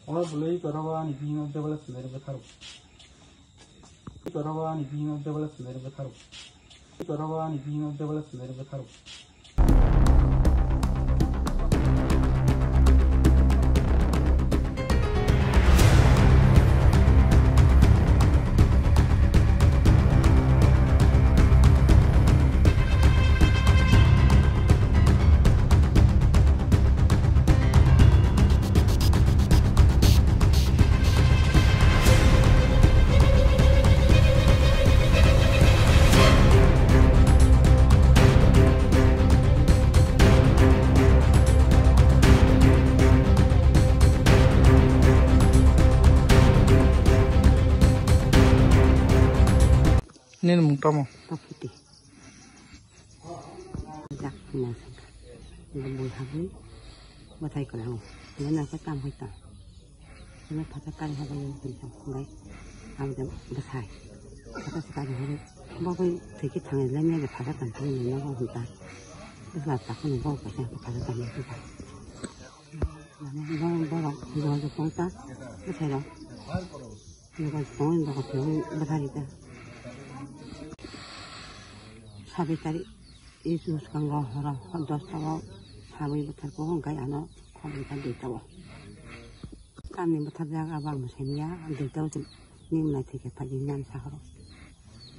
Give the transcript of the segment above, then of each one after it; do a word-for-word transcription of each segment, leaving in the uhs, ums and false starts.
O bwlwi korogo ani bihikno debole sundari bwtharo. Korogo ani bihikno debole sundari bwtharo. Korogo ani bihikno debole sundari bwtharo. Nini mung tamo? Taphuti. Jak hwnwi aswk kha. Bo bui habwi bwthai kwlango. Bini nokhe tam hai ta. Bini phatar kari habwi hwnwi sa hwnwi. Abo de bwthai. Phatar se kari habwi. Bo bai thwikhe thangwi lemya de phatar tang thangwi nogo hwnta. Bwsla takhwno bo kaisa phatar tang hwnta. Mane borok, borok, borok tongsa bwthairok. Borok tongwi borok tongwi bwtharwi ta. Sabi tari, isu swkango horo, hor dosta o sabi bwtharko hwnkhe ano khobor kha duita o. Tamni bwtharjak abo ang mwsai manya, duita o se nini mwnaitwi khe phaidi nani sahoro.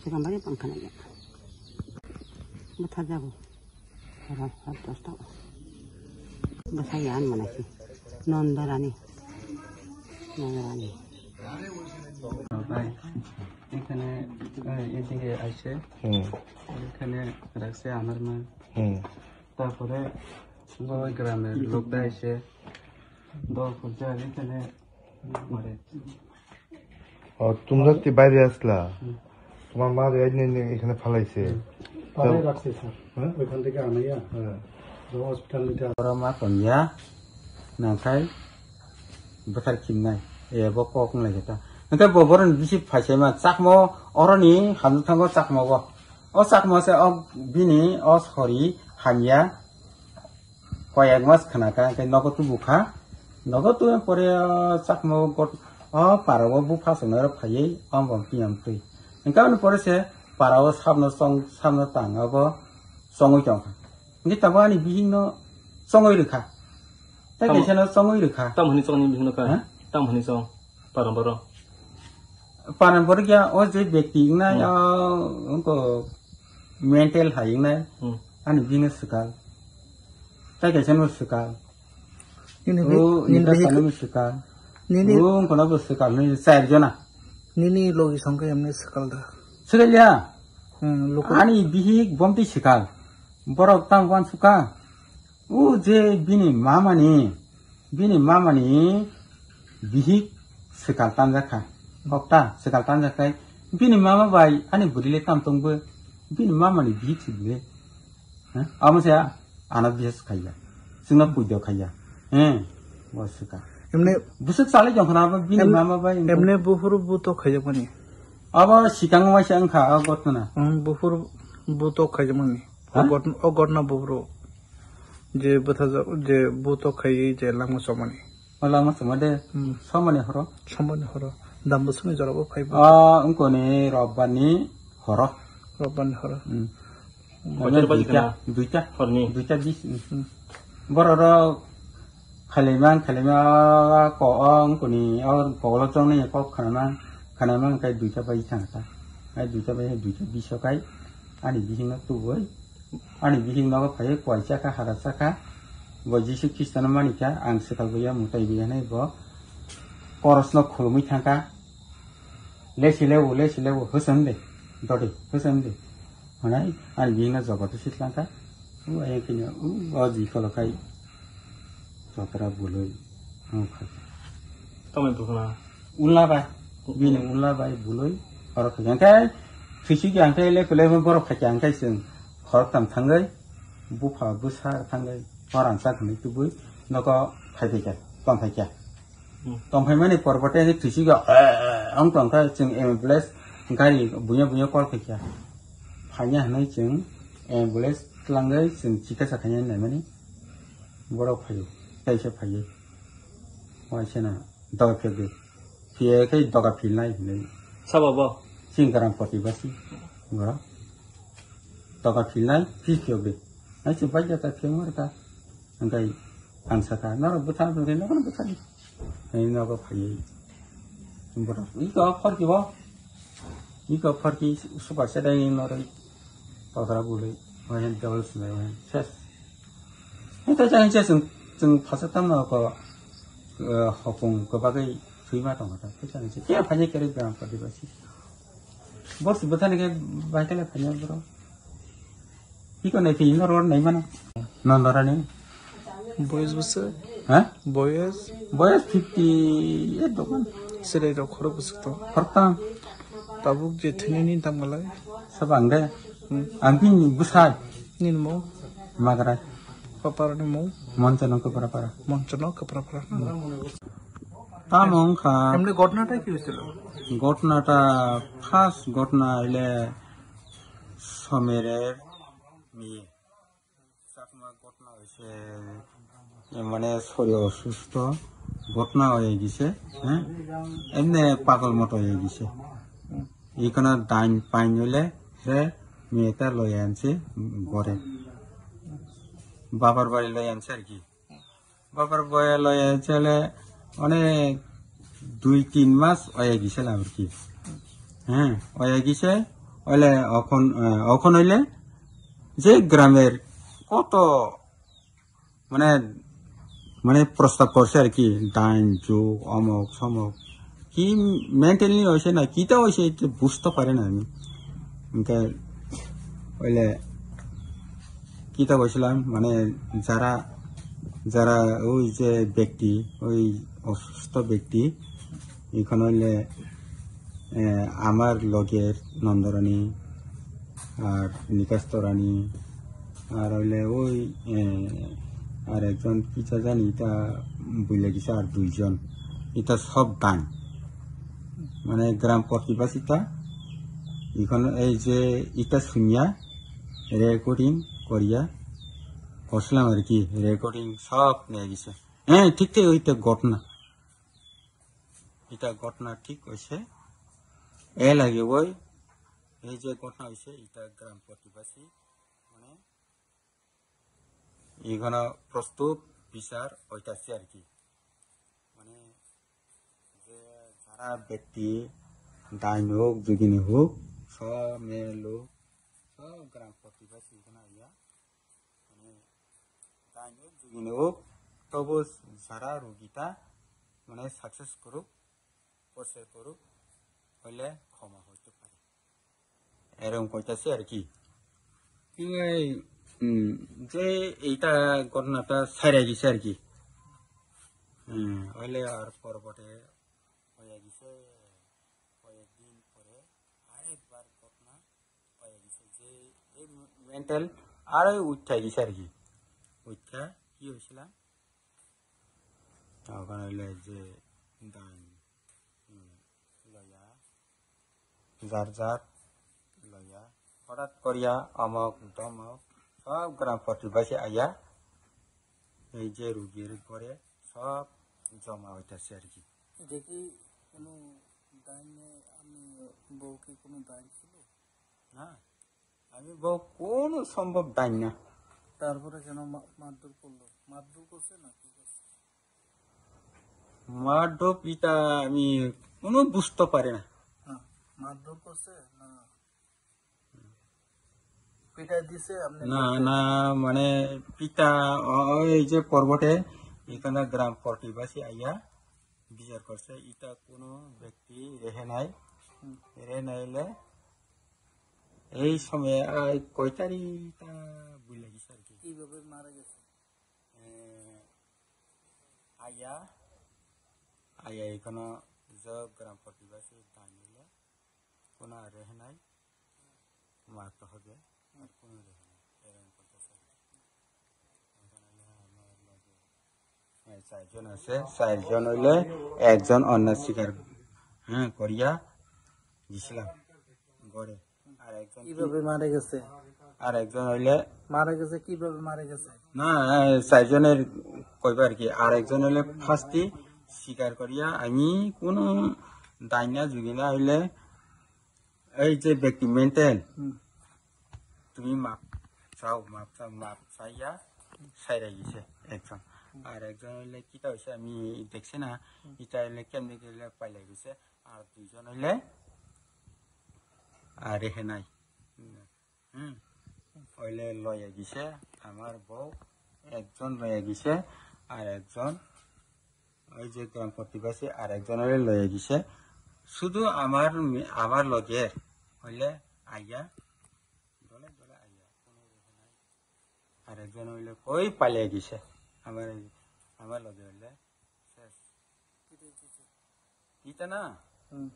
Swkang bai bangkha naiya. Bwtharjago. Horo, hor dosta. Bwsai ya ani mwnai si. Nonda Rani. Nonda Rani. ভাই, এখানে, এই, এদিকে আসে। হুম। এখানে রাখছে আমার মা। হুম। তারপরে ওই গ্রামের লোকটা এসে দল করতে আর এখানে মারে। ও, তোমরা তো বাইরে আসলা? হুম। তোমার মা এই নিয়ে, নিয়ে এখানে ফালাইছে? হুম। পাড়ে তো রাখছে, স্যার। হ্যাঁ? ওইখান থেকে আনাইয়া হ্যাঁ। তো হসপিটাল নিতে আস- Oro ma tongya, nangkhai bwthar khimnai, ebo kok wng lai khe ta. Hwnkhe bo boroni bisi phaisaima chakmo oroni hamjwk thango chakmogo. O chakmo se o bini o sori hamya. Koyek mas khna kha, hwnkhe nogo tubu kha. Nogo tubui pore, o, chakma o got-, o para o bupha chwngnairok phaiwi, o bo piyam twi. Hwnkhe aboni pore se para o sabno chong, sabno tang, abo chongwi tong kha. Hwnkhe tabuk ani bihikno chongwi rwkha. Tei Tamo-, kaisano chongwi rwkha. Tamo hwnwi chongni bihikno kha? Ha? Tamo hwnwi chong? Paramboro. Paramboro kya o je bekti wngnai, hmm, o wngko mental hai wngnai, hmm, ani bini swkal. Tai kaisa no swkal. Nini bi-, o nini nita bihik-, sano swkal. Nini o wngkona bo swkal, nini char jona. Nini logi songkhe emni swkal da? Swkal ya. Hmm, luku- ani bihik bomti swkal. Borok tang wan suka. O je bini mamani, bini mamani bihik swkal tanjak kha. Hokta swkal tanjak kha. Bini mama bai ani bwrwi le tam tong bo. Bini mamani bihik se bwle. Ha? Amo se ano bihik khaiya. Chwngno puido khaiya. He, bo swkal. Emne bwswk salai jong khana abo bini em-, mama bai. Emne buphuru buto khaijakmani. Abo sikang waisa wngkha o gotna. Hmm, buphuru buto khaijakmani. Ha? O got-, o gotna buphuru. Je bwthajak, je buto khaiwi je langma chomani. O langma choma de, hmm, somani horo? Somani horo. Dambo sumi jorabo phaibo. Ah, wngkoni Robbarni horo. Robbarni horo. Hmm. Bochor bai duita, khna? Duita. Horni? Duita bis, hmm. Hmm. Bororok khailaimang, khailaima, ko, o, wngkoni, o, kogolo chongnai kok khanamang, khanamang kai duita bai thangkha. Ai duita bai, duita biso kai, ani bisingno tubui. Ani bihik nogo phaiwi kuai chakha, hara chakha. Bo Jisu Khristono manikha, ang swkal buya, mwtai buya hinwi bo korosno khulumwi thangkha. Lesi lebu, lesi lebu, hwsong de, dodi, hwsong de. Hwnwi ani bihikno jogoto sitlangkha. O ayang khe o, o jikolo khai. Chokra bului, ang khaikha. Tamoni bukhuna? Unla bai, bini unla bai bului, khorok khaikha. Hwnkhe thwisi khe ang khe lephai lephai borok khaikha, ang khe chwng khoroktham thangwi, bupha bwsa thangwi, o rangchak hwnwi tubui nogo phaiphai kha, tongphai kha. Hmm. Tongphaimani porbote thwisi khe, eh, eh, ang tongkha, chwng ambulance gari buya buya call khaikha. Phaina hwnwi chwng ambulance twlangwi chwng chikitsa khaina naimani. Borok phaio, kaisa phaio. Waisana Doga phiyok di. Phiyok khe doga philnai hinwi. Sabo bo? Chini gram poti basi. Goro. Doga philnai, phi phiyok di. Nai chwng bai jata phiyok mar ka. Hingkai ang saka, norok bwtha, hingkai nokono bwtha di. Hingkai nogo phaiwi. Borok, iko phorki bo. Iko phorki super sedai noroi. Tokra bului. Wahen double sinai wahen. Ses. Hingkai jang hingse chwng, chwng phasa tamno ko, eh, hopung ko bagwi thwima tongkha ta. Hingke jang hingse. Khe phai khe gram poti basi. Bor si bwthani khe bai khe le phai bro. Iko nai phi no ror nai mano. Nondorani. Boyes bwswk? Ha? Boyes? Boyes fifty eight dokan. Serai rok khorok bwswk to? Khoroktham. Tabuk je thwinani dam galai? Sabang de. Hmm. Ang bini bwsai. Nini mung? Magrai. Papara ni mung? Monchano Kaprapara. Monchano Kaprapara. Tamo wngkha. এমনি ঘটনাটা কি হয়েছিল? ঘটনাটা first ঘটনা হইলে সমীরের মেয়ে। চাকমা ঘটনা হয়েছে, এ, মানে শরীর অসুস্থ, ঘটনা হয়ে গেছে, হ্যাঁ, এমনি পাগল মতো হয়ে গেছে। এখানে ডাইন পাইন হইলে হে মেয়েটা লই আনছে ঘরে, বাবার বাড়ি লই আনছে আর কি। বাবার বাড়ি লই আনছে হলে অনেক দুই তিন মাস হয়ে গেছিলাম আর কি। হ্যাঁ, হয়ে গেছে, হইলে এখন, আহ, এখন হইলে যে গ্রামের কত মানে, মানে প্রস্তাব করছে আর কি, ডাইন, জোক, অমক, সমক, কি মেন্টালি হয়েছে না, কিতা হয়েছে, এটা বুঝতে পারি না আমি। ఇంకా হইলে কিতা কইছিলাম, মানে যারা, যারা ওই যে ব্যক্তি, ওই অসুস্থ ব্যক্তি, এখন হইলে, এ, আমার লগের নন্দরানী আর নিকাস্তরানী আর হইলে ওই, এ, আর একজন কিতা জানি, এটা ভুলে গেছে, আর দুইজন, এটা সব ডাইন। মানে গ্রাম প্রতিবাসীটা এখন এই যে ইটা শুনিয়া রেকর্ডিং করিয়া করছিলাম আর কি, রেকর্ডিং সব নিয়ে গেছে। হ্যাঁ, ঠিক ঠিক ওইটা ঘটনা, এটা ঘটনা ঠিক হয়েছে। এ লাগে ওই, এই যে ঘটনা হয়েছে, এটা গ্রাম প্রতিবাসী মানে এখানে প্রস্তুত বিচার হইতাছে আর কি। মানে যে যারা ব্যক্তি ডাইন হোক, যোগিনী হোক, সব মেয়ে লোক, সব গ্রাম প্রতিবাসী এখানে আইয়া, মানে ডাইন হোক, যোগিনী হোক, তবু যারা রুগীটা মানে সাকসেস করুক, পরিচয় করুক, হইলে ক্ষমা হইতে পারে। এরকম কইতাছে আর কি। এই, উম, যে এইটা ঘটনাটা ছাড়া গেছে আর কি। হ্যাঁ, হইলে আর পরবর্তী হয়ে গেছে, কয়েকদিন পরে আরেকবার ঘটনা হয়ে গেছে যে এই মেন্টাল আরো উঠা গেছে আর কি। উঠা কি হয়েছিল? তখন হইলে যে দান, উম, লয়া, যার যার লয়া, হঠাৎ করিয়া অমক তমক সব গ্রাম প্রতিবাসী আইয়া এই যে রুগীর ঘরে সব জমা হইতাছে আর কি। এটা কি কোনো দাইনে, আমি বউ কি কোনো দাইন ছিল? না, আমি বউ কোনো সম্ভব দাইন না। তারপরে কেন মা-, মারধর করলো? মারধর করছে না কি করছে? মারধর পিটা আমি কোনো বুঝতে পারি না। হ্যাঁ, মারধর করছে না পিটাই দিছে আপনি? না, না, মানে পিটা, ও-, ওই যে পর্বতে এখানে গ্রাম প্রতিবাসী আইয়া বিচার করছে, এটা কোনো ব্যক্তি রেহে নাই। হুম। রেহে নাইলে এই সময়, আই, কয় তারিখ তা ভুলে গেছি আর কি। কিভাবে মারা গেছে? এ, আইয়া, আইয়া এখানে যে গ্রাম প্রতিবাসী দাঁড়িয়ে কোনো আর রেহে নাই, মারতে হবে, আর কোনো রেহে নাই। এরকম করতেছে। এখন হলো আমার লগে, এ, চারজন আছে, চারজন হইলে একজন অন্যায় স্বীকার, হ্যাঁ, করিয়া গেছিলাম ঘরে। আর একজন কি কিভাবে মারা গেছে? আর একজন হইলে মারা গেছে, কিভাবে মারা গেছে? না, এ, চারজনের কইবা আর কি। আর একজন হইলে ফার্স্টে স্বীকার করিয়া আমি কোনো দায় না জুগি না হইলে এই যে ব্যক্তি মেন্টাল, হুম। তুমি মাপ চাও, মাপ চাও, মাপ চাইয়া সাইরা গেছে একজন। আর একজন হইলে কিতা হইছে আমি দেখছি না, এটা হইলে কেমনে গেলে পাইলে গেছে। আর দুইজন হইলে আর রেখে নাই। হুম। হইলে লইয়া গেছে আমার বউ, একজন লইয়া গেছে, আর একজন ওই যে গ্রাম প্রতিবেশী আর একজন হইলে লইয়া গেছে। শুধু আমার মে-, আমার লগে হইলে আইয়া, দলে দলে আইয়া, কোনো রেখে নাই। আর একজন হইলে কই পালিয়ে গেছে। আমার, আমার লগে হইলে শেষ। ইটা না? হুম।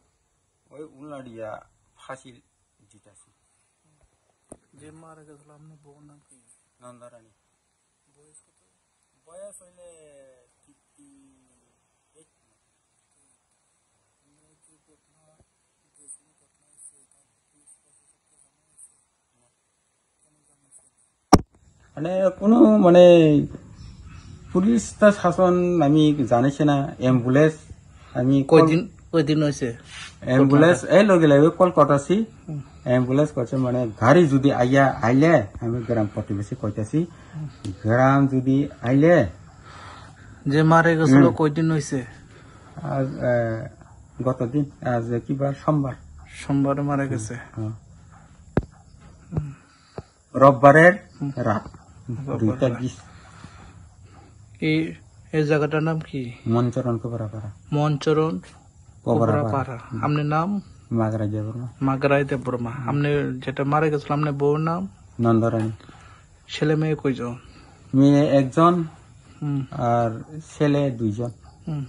ওই উল্লাড়িয়া ফাঁসি দিতাছি। যে মারা গেছিল, আপনার বউর নাম কি? নন্দরানী। বয়স কত? বয়স হইলে ফিফটি এইট। মানে কোনো মানে পুলিশ তা শাসন আমি জানিছি না, অ্যাম্বুলেন্স আমি কল-, কয়দিন, কয়দিন হয়েছে? অ্যাম্বুলেন্স এই লগে লগে কল করতাছি। হুম। অ্যাম্বুলেন্স করছে মানে গাড়ি যদি আইয়া আইলে আমি গ্রাম প্রতিবেশী কইতাছি, গ্রাম যদি আইলে যে মারা গেছিল হুম। কয়দিন হয়েছে? আজ, আহ, গত দিন, আজ কি বার? সোমবার। সোমবারে মারা গেছে। হ্যাঁ। রোববারের হুম। রাত, রোববার দুইটা রাত। বিশ। এই, এই জায়গাটার নাম কি? মনচরণ কোবরাপাড়া। মনচরণ কোবরাপাড়া। কোবরাপাড়া। হুম। আপনার নাম? মাগরাই দেববর্মা। মাগরাই দেববর্মা। হুম। আপনি যেটা মারা গেছিল, আপনার বউর নাম? নন্দরানী। ছেলে মেয়ে কয়জন? মেয়ে একজন হুম। আর ছেলে দুইজন। হুম।